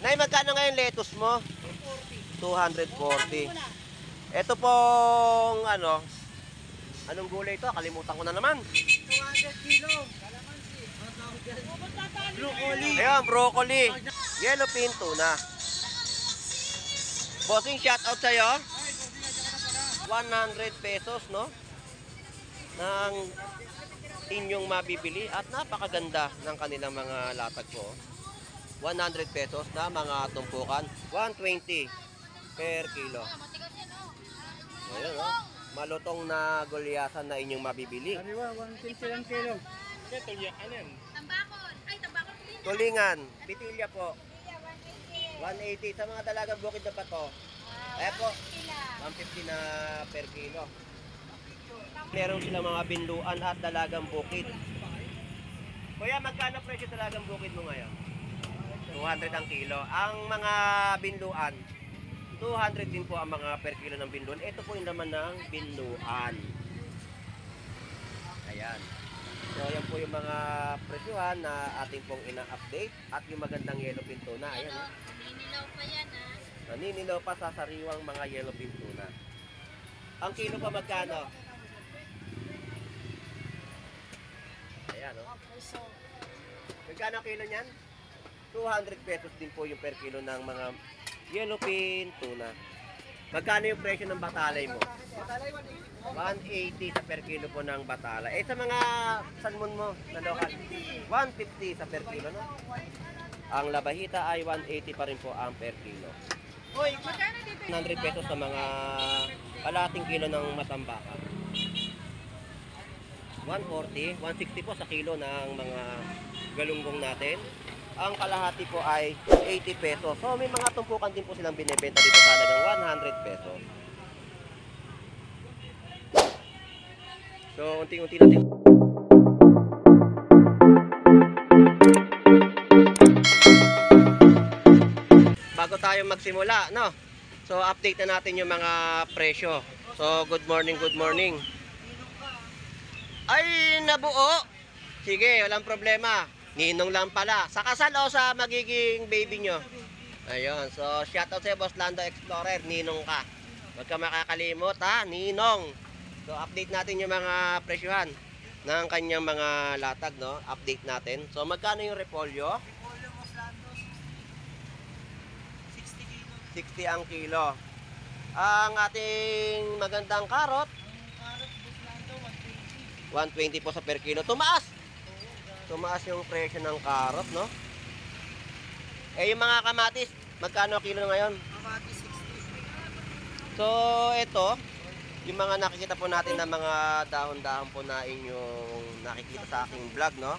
Nay, magkano ngayon lettuce mo? 240. Ito pong ano, anong gulay ito? Kalimutan ko na naman. 200 kilo. Broccoli. Ayun, broccoli. Yellowfin tuna. Bossing, shout out sa'yo. 100 pesos, no? Nang inyong mabibili at napakaganda ng kanilang mga latag po. 100 pesos na mga tumpukan. 120 per kilo. Ayun, no? Malutong na gulyasan na inyong mabibili. Kaliwa, 150 lang kilo. Tambakol. Ay, tambakol din. Tulingan, bitilya po. 180 sa mga dalagang bukid na pato. Eh po, 150 na per kilo. Meron silang mga binluan at dalagang bukid. Kuya, magkano presyo dalagang bukid mo ngayon? 200 ang kilo. Ang mga binluan, 200 din po ang mga per kilo ng binluan. Ito po yung naman ng binluan. Ayan. So, yan po yung mga presyuhan na ating pong ina-update at yung magandang yellowfin tuna. Ayan, Ano, naninilaw pa yan ha. naninilaw pa sa sariwang mga yellowfin tuna. Ang kilo pa magkano? Ayan, no? Magkano kilo niyan? 200 pesos din po yung per kilo ng mga yellowfin tuna. Magkano yung presyo ng batalay mo? 180 sa per kilo po ng batala. Eh sa mga salmon mo na lokal, 150 sa per kilo, no? Ang labahita ay 180 pa rin po ang per kilo. 100 pesos sa mga kalating kilo ng matambaka. 140, 160 po sa kilo ng mga galunggong natin. Ang kalahati po ay 80 pesos. So may mga tumpukan din po silang binebenta dito sa halagang 100 pesos. So, unti-unti natin. Bago tayo magsimula, no? So, update na natin yung mga presyo. So, good morning, good morning. Ay, nabuo. Sige, walang problema. Ninong lang pala. Sa kasal o sa magiging baby nyo? Ayun. So, shoutout sa Boss Lando Explorer. Ninong ka. Huwag ka makakalimot, ha? Ninong. So, update natin yung mga presyuhan ng kanyang mga latag, no? Update natin. So, magkano yung repolyo? Repolyo Boss Landos. 60 kilo. 60 ang kilo. Ang ating magandang karot, Ang carrot Boss Lando, 120 120. po sa per kilo. Tumaas! Tumaas yung presyo ng karot, no? Eh, yung mga kamatis, magkano kilo ngayon? Kamati 60. So, ito, yung mga nakikita po natin na mga dahon-dahon po na inyong nakikita sa aking vlog, no?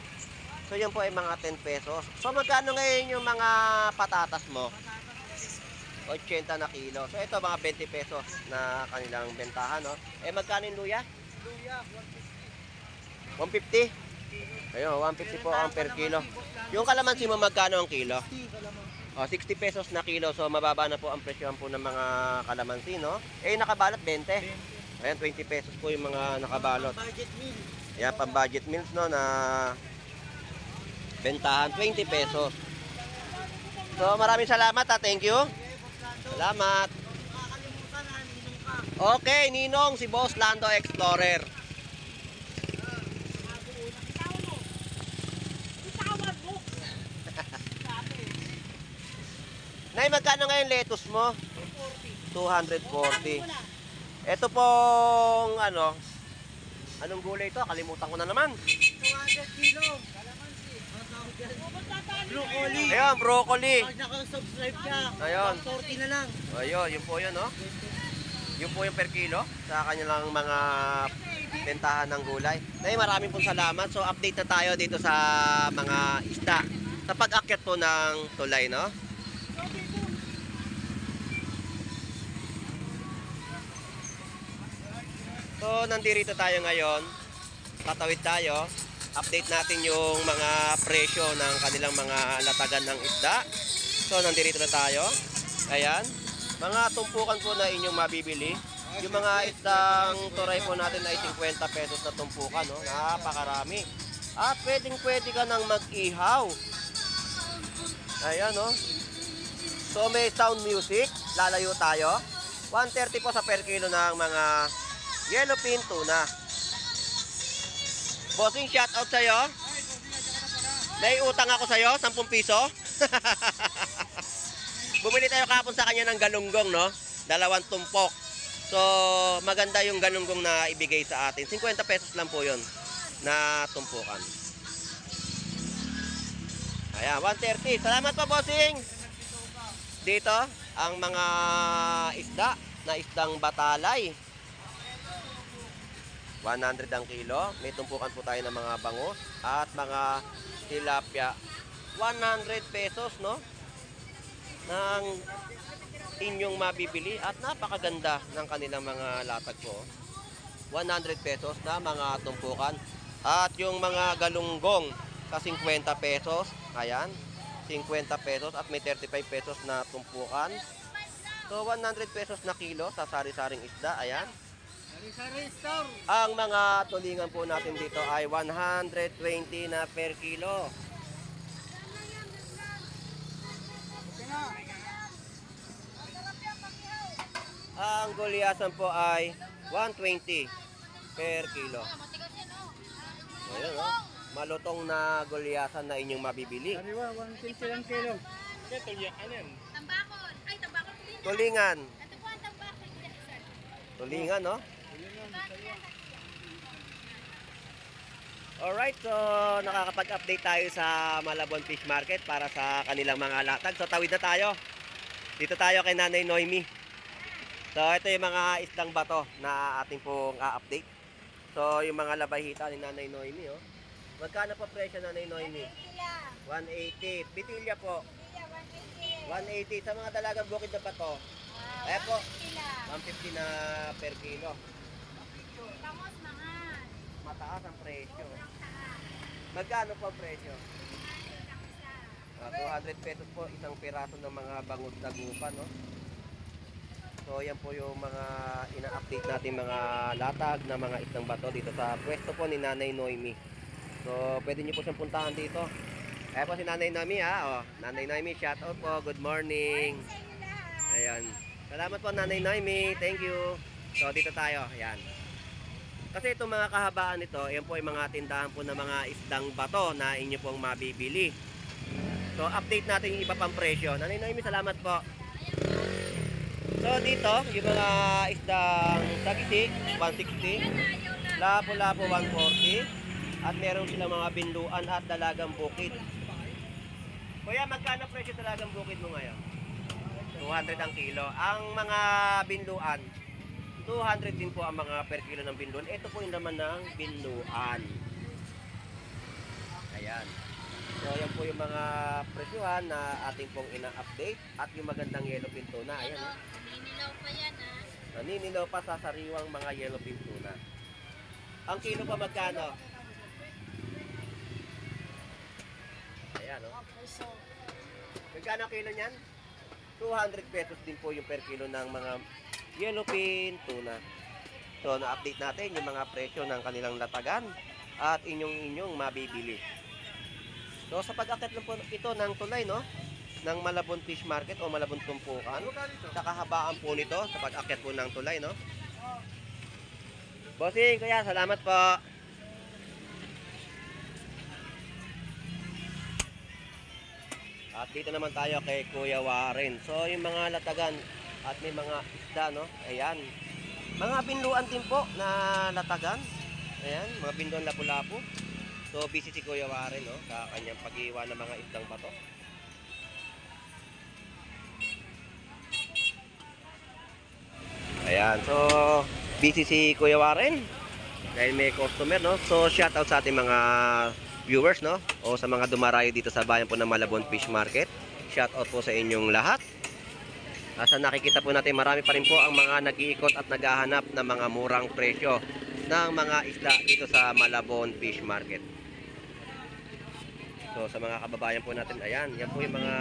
So, yun po ay mga 10 pesos. So, magkano ngayon yung mga patatas mo? 80 na kilo. So, ito mga 20 pesos na kanilang bentahan, no? Eh, magkano yung luya? Luya, 150? 150. Ayun, 150 po ang per kilo. Yung kalamansi mo, magkano ang kilo? 60 kalamang. O, 60 pesos na kilo. So, mababa na po ang presyohan po ng mga kalamansi, no? Eh, nakabalot, 20. Ayan, 20 pesos po yung mga nakabalot. Budget meal. Ayan, pang budget meals, no, na bentahan, 20 pesos. So, maraming salamat, ha. Thank you. Okay, Boss Lando. Salamat. Makakalimutan na, ninong ka. Okay, Ninong, si Boss Lando Explorer. Nay, magkano ngayon lettuce mo? 240. Ito pong, ano, anong gulay ito? Kalimutan ko na naman. 200 kilo. Kalamansi. Ang tawag dyan. Broccoli. Ayun, broccoli. Pag naka-subscribe ka, Ayun. 140 na lang. Ayun, yun po yun, no? Yun po yung per kilo sa kanilang mga bentahan ng gulay. Nay, maraming pong salamat. So, update na tayo dito sa mga isda. Sa pag-akyat po ng tulay, no? So, nandito tayo ngayon. Tatawid tayo. Update natin yung mga presyo ng kanilang mga latagan ng isda. So, nandito na tayo. Ayan. Mga tumpukan po na inyong mabibili. Yung mga isdang turay po natin ay 50 pesos na tumpukan, no? Napakarami. At pwedeng-pwede ka nang mag-ihaw. Ayan, no? So may sound music, lalayo tayo. 130 po sa per kilo ng mga yellowfin tuna. Bossing, shout out sa'yo. May utang ako sa'yo, 10 piso. Bumili tayo kapon sa kanya ng galunggong, no? 2 tumpok. So, maganda yung galunggong na ibigay sa atin. 50 pesos lang po yun na tumpukan. Ayan, 130. Salamat po, bossing. Dito, ang mga isda na isdang batalay. 100 ang kilo. May tumpukan po tayo ng mga bangus at mga tilapia. 100 pesos, no? Ng inyong mabibili at napakaganda ng kanilang mga latag po. 100 pesos na mga tumpukan. At yung mga galunggong sa 50 pesos. Ayan, 50 pesos at may 35 pesos na tumpukan. So 100 pesos na kilo sa sari-saring isda. Ayan. Ang mga tulingan po natin dito ay 120 na per kilo. Ang gulyasan po ay 120 per kilo. Ayan, oh. Malutong na gulyasan na inyong mabibili. Sariwa, 120 lang kilo. Tambakol. Ay, tambakol din. Tulingan. Ito po ang tambakol. Tulingan, no? Alright, so nakakapag-update tayo sa Malabon Fish Market para sa kanilang mga latag. So tawid na tayo. Dito tayo kay Nanay Noemi. So ito yung mga isdang bato na ating pong update. So yung mga labahita ni Nanay Noemi, oh. Magkano po presyo Nanay Noemi? 180. Bitilya po. 180 sa mga dalagang bukid na bato. Ayan po. 150 na per kilo. Tamos mahal. Mataas ang presyo. Magkano po ang presyo? 200 pesos po isang piraso ng mga bangus na gupa, no? So yan po yung mga ina-update natin mga latag na mga isdang bato dito sa pwesto po ni Nanay Noemi. So pwede niyo po siyang puntahan dito. Kaya po si Nanay Noemi, ha. Oh, Nanay Noemi, shout out po. Good morning. Ayan. Salamat po Nanay Noemi. Thank you. So dito tayo. Ayan. Kasi itong mga kahabaan nito, yan po ay mga tindahan po ng mga isdang bato na inyo pong mabibili. So update natin yung iba pang presyo. Nanay Noemi, salamat po. So dito, yung mga isdang sagiti, 160. Lapo-lapo, 140. At meron silang mga binluan at dalagang bukid. Kuya, magkano presyo dalagang bukid mo ngayon? 200 ang kilo. Ang mga binluan, 200 din po ang mga per kilo ng binluan. Ito po yung naman ng binluan. Ayan. So, yan po yung mga presyuhan na ating pong ina-update. At yung magandang yellowfin tuna. Ayan, oh. Naninilaw pa yan, ha? Naninilaw pa sa sariwang mga yellowfin tuna. Ang kilo pa magkano? Ayan, oh. Magkano kilo niyan? 200 pesos din po yung per kilo ng mga yellowfin tuna. So, na-update natin yung mga presyo ng kanilang latagan at inyong mabibili. So, sa pag-akit lang po ito ng tulay, no? Ng Malabon Fish Market o Malabon Tumpukan. Sa kahabaan po nito, sa pag-akit po ng tulay, no? Bossing, kaya salamat po. At dito naman tayo kay Kuya Warren. So, yung mga latagan at may mga isda, no? Ayan. Mga binluan din po na latagan. Ayan, mga binluan lapu-lapu. So, busy si Kuya Warren, no? Sa kanyang pag-iwan ng mga isdang bato. Ayan, so, busy si Kuya Warren. Dahil may customer, no? So, shout out sa ating mga viewers, no? O sa mga dumarayo dito sa bayan po ng Malabon Fish Market. Shout out po sa inyong lahat. Asa nakikita po natin marami pa rin po ang mga nag-iikot at naghahanap ng mga murang presyo ng mga isda dito sa Malabon Fish Market. So sa mga kababayan po natin, ayan, yan po yung mga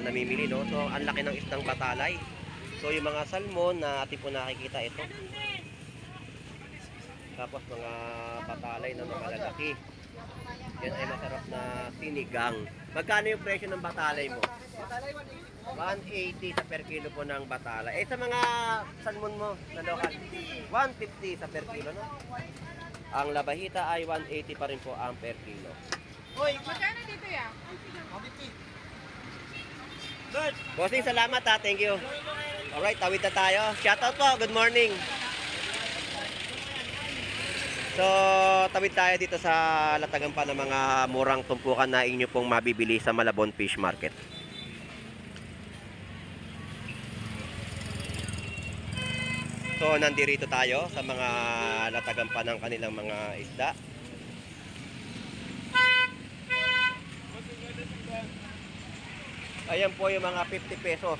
namimili, no? So ang laki ng isdang batalay. So yung mga salmon na ating po nakikita ito. Tapos mga batalay na malalaki. Yan ay masarap na sinigang. Magkano yung presyo ng batalay mo? Batalay 180 sa per kilo po ng batala. Eh sa mga salmon mo na local, 150 sa per kilo, no? Ang labahita ay 180 pa rin po ang per kilo. Hoy, Magkano dito ya? 150. Good. Bossing, salamat ha. Thank you. Alright, tawid na tayo. Shoutout po. Good morning. So, tawid tayo dito sa latagan pa ng mga murang tumpukan na inyo pong mabibili sa Malabon Fish Market. So, nandirito tayo sa mga latagan pa ng kanilang mga isda. Ayan po yung mga 50 pesos.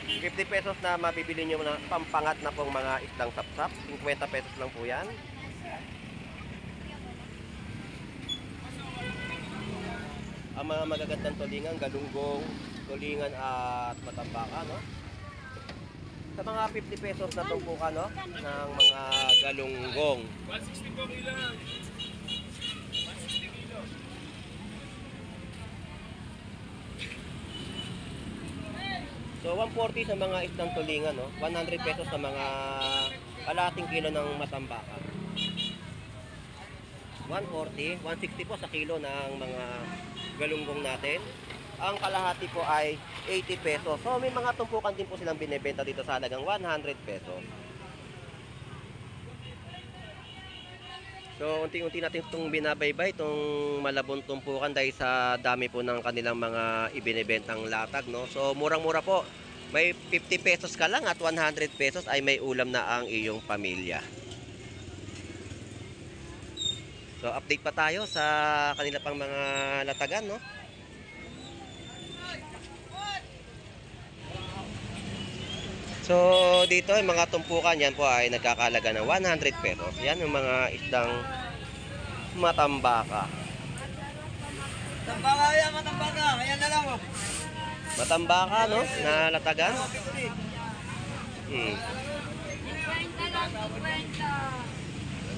50 pesos na mabibili nyo na pampangat na pong mga isdang sapsap. 50 pesos lang po yan. Ang mga magagandang tulingan, galunggong, tulingan at matambaka, no? Sa mga 50 pesos na tumpukan, no? Ng mga galunggong. 160 po kilo. 160 kilo. So 140 sa mga isdang tulingan, no? 100 pesos sa mga kalahating kilo ng matambaka. 140, 160 po sa kilo ng mga galunggong natin. Ang kalahati po ay 80 pesos. So may mga tumpukan din po silang binebenta dito sa halagang 100 pesos. So unti-unti natin itong binabaybay, itong Malabon tumpukan dahil sa dami po ng kanilang mga ibinebentang latag, no? So murang-mura po. May 50 pesos ka lang at 100 pesos ay may ulam na ang iyong pamilya. So update pa tayo sa kanila pang mga latagan, no? So dito yung mga tumpukan yan po ay nagkakalaga ng 100 pesos. Yan yung mga isdang matambaka. Matambaka yan, matambaka. Ayan na lang oh. Matambaka, no? Na latagan. 50. Hmm. 50 lang, 50.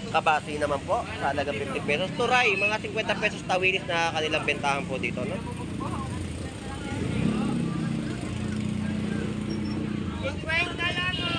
Kabasi naman po sa halagang 50 pesos. Turay, mga 50 pesos tawilis na kanilang bentahan po dito, no? 50 lang oh.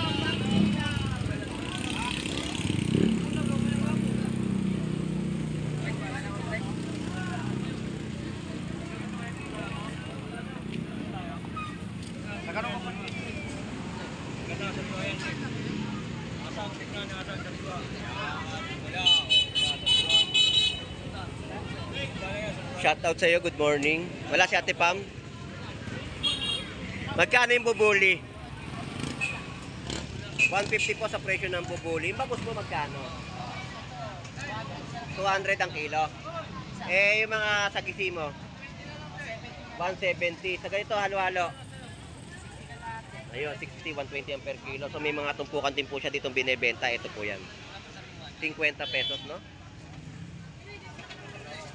Shoutout sa iyo, good morning. Wala si Ate Pam? Magkano yung bubuli? 150 po sa presyo ng bubuli. Bagos po magkano? 200 ang kilo. Eh, yung mga sagisi mo? 170. Sa ganito, halo-halo. Ayun, 60, 120 ang per kilo. So, may mga tumpukan din po siya ditong binebenta. Ito po yan. 50 pesos, no?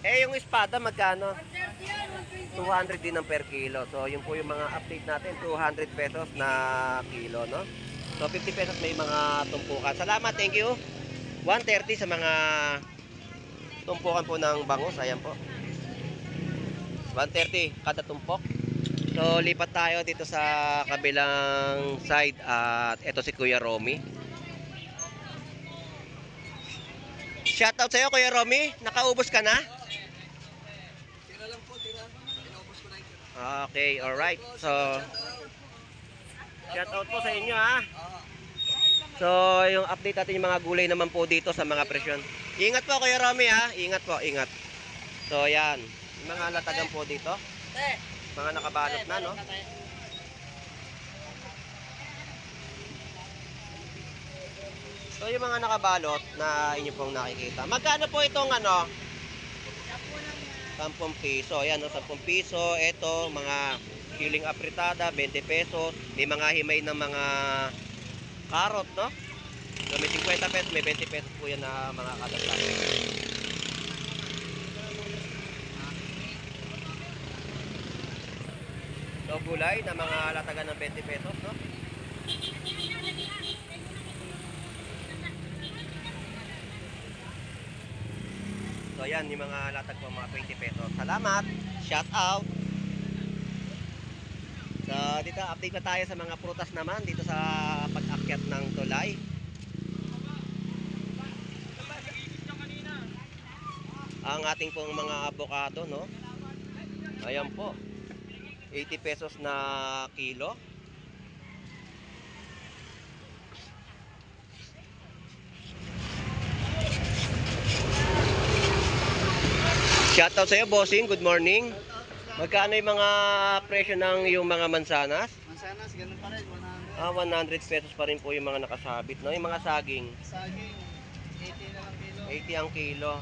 Eh, yung espada, magkano? 200 din ang per kilo. So, yun po yung mga update natin. 200 pesos na kilo, no? So, 50 pesos may mga tumpukan. Salamat, thank you. 130 sa mga tumpukan po ng bangus. Ayan po. 130 kada tumpok. So, lipat tayo dito sa kabilang side. At ito si Kuya Romy. Shoutout sa'yo, Kuya Romy. Nakaubos ka na? Tira lang po, tira. Inaubos ko na yung tira. Okay, alright. So, shoutout po sa inyo, ha. So, yung update natin yung mga gulay naman po dito sa mga presyon. Ingat po, Kuya Romy, ha. Ingat po, ingat. So, yan. Yung mga latagan po dito. Mga nakabalot na, no? So, yung mga nakabalot na inyo pong nakikita. Magkano po itong ano? 10 piso. Ayan, no? 10 piso. Ito, mga siling apritada, 20 pesos. May mga himay ng mga carrot, no? So, may 50 pesos, may 20 pesos po yan na mga kadagdag. So, gulay na mga latagan ng 20 pesos, no? So, So yan, yung mga latag po, mga 20 pesos. Salamat! Shout out! So dito, update na tayo sa mga prutas naman dito sa pag-akyat ng tulay. Ang ating pong mga avocado, no? Ayan po. 80 pesos na kilo. Shoutout sa iyo, bossing. Good morning. Magkano yung mga presyo ng yung mga mansanas? Mansanas, ganun pa rin, 100. 100 pesos pa rin po yung mga nakasabit, no? Yung mga saging, Saging, 80 na lang kilo. 80 ang kilo.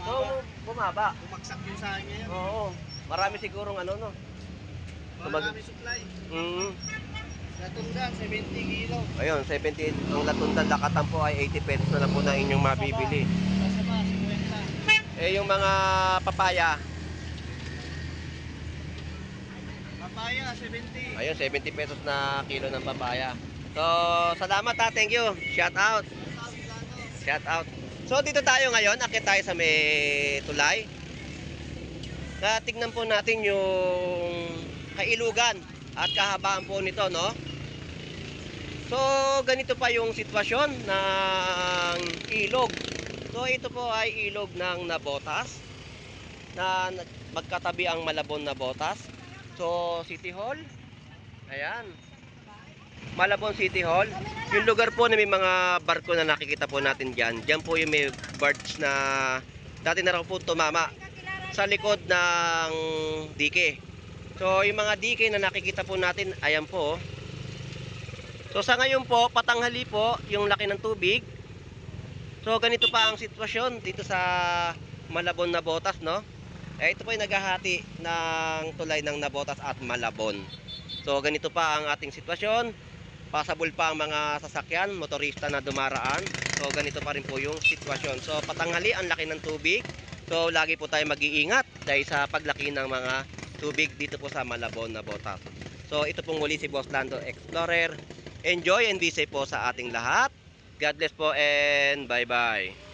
So, bumaba. Bumagsak yung saging ngayon. Oo. Marami sigurong ano, no? Marami supply. Latundan, 70 kilo. Ayun, 70. Ang latundan lakatan po ay 80 pesos na lang po na inyong mabibili. Kasama, 50. Eh, yung mga papaya, Papaya, 70. ayun, 70 pesos na kilo ng papaya. So, salamat ha. Thank you. Shout out. Shout out. So, dito tayo ngayon. Akit tayo sa may tulay. Tignan po natin yung kailugan at kahabaan po nito, no? So, ganito pa yung sitwasyon ng ilog. So, ito po ay ilog ng Nabotas na magkatabi ang Malabon Nabotas. So, City Hall. Ayan. Malabon City Hall. Yung lugar po na may mga barko na nakikita po natin dyan. Dyan po yung may barge na dati na raw po tumama sa likod ng dike. So, yung mga dike na nakikita po natin, ayan po. So, sa ngayon po, patanghali po, yung laki ng tubig. So, ganito pa ang sitwasyon dito sa Malabon Nabotas, no? Eh, ito po yung naghahati ng tulay ng Nabotas at Malabon. So, ganito pa ang ating sitwasyon. Pasabol pa ang mga sasakyan, motorista na dumaraan. So, ganito pa rin po yung sitwasyon. So, patanghali, ang laki ng tubig. So, lagi po tayo mag-iingat dahil sa paglaki ng mga tubig dito po sa Malabon Nabotas. So, ito pong muli si Boss Lando Explorer. Enjoy and be safe po sa ating lahat. God bless po and bye-bye.